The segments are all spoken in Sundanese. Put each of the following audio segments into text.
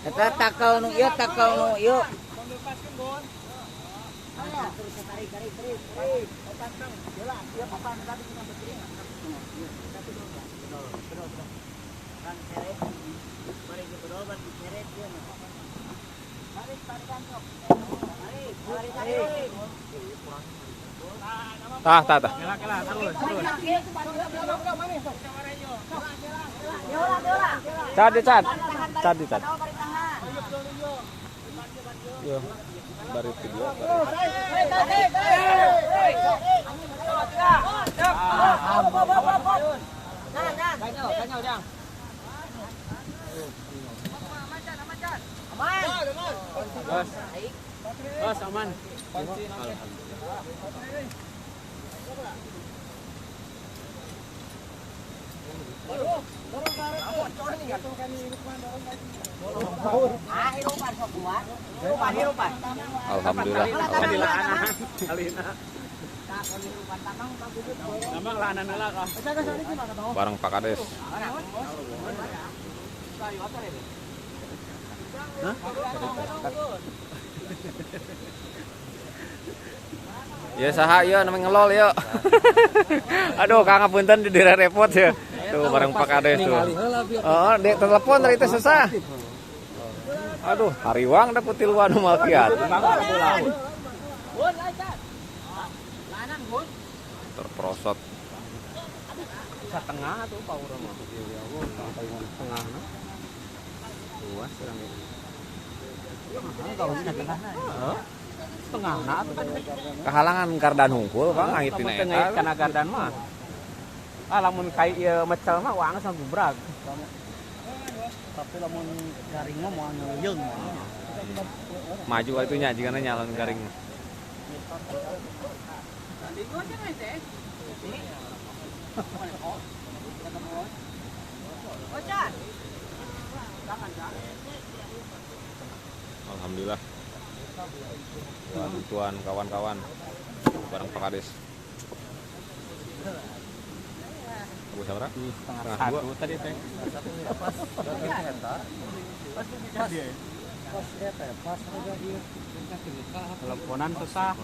Eta takel nu ieu takel nu ieu. Tah, tah, tah. Cad, cad. Cad, cad. Yo, bari video. Bos. Bos aman. Alhamdulillah. Alhamdulillah. Bareng Pak Kades. Ya saha ieu namanya ngelol yuk. Aduh Kang apunten di daerah repot ya. Tuh bareng Pak Kades tuh. Oh, dek telepon dari itu susah. Aduh, hariwang da kutiluan malkiat. Terperosot. Setengah tuh Pak Urang mah. Setengah. Luas urang ini. Setengah na atuh. Kehalangan kardan hungkul Kang ngitina eta. Kana gardan mah. Ah lamun kai ieu mecel mah wah geus gubrag. Tapi lamun garing mah moal ngeuyeung. Maju atuh nya jigana nyalon garing. Alhamdulillah. Bantuan kawan-kawan bareng Pak Kades. Abu sabra? Setengah satu tadi teh. Teleponan susah.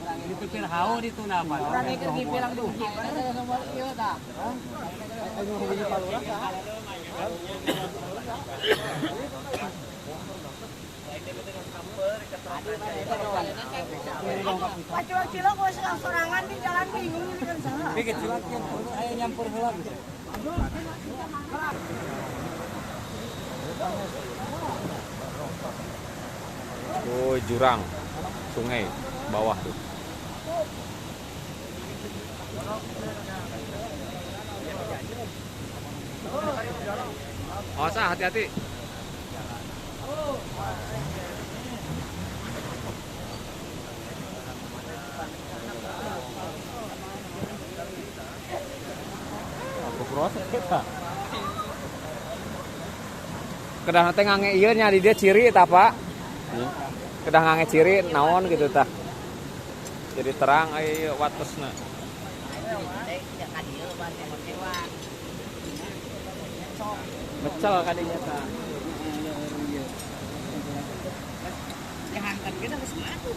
Itu pir hao di tuna apa? Urang keur gipilang duh. Ieu tah. Pacuan cilok wis sorangan di jalan bingung ini kan salah. Bi kecilak yang aya nyampur heula gitu. Oh, jurang sungai bawah tuh. Awas ah, hati-hati. Aku proses kita. Kedah teh ngange ieu nya di dia ciri eta, Pak. Kedah ngange ciri naon gitu tah. Jadi terang aya watesna. Mecel kadinya tah. Dihantar kita geus matu.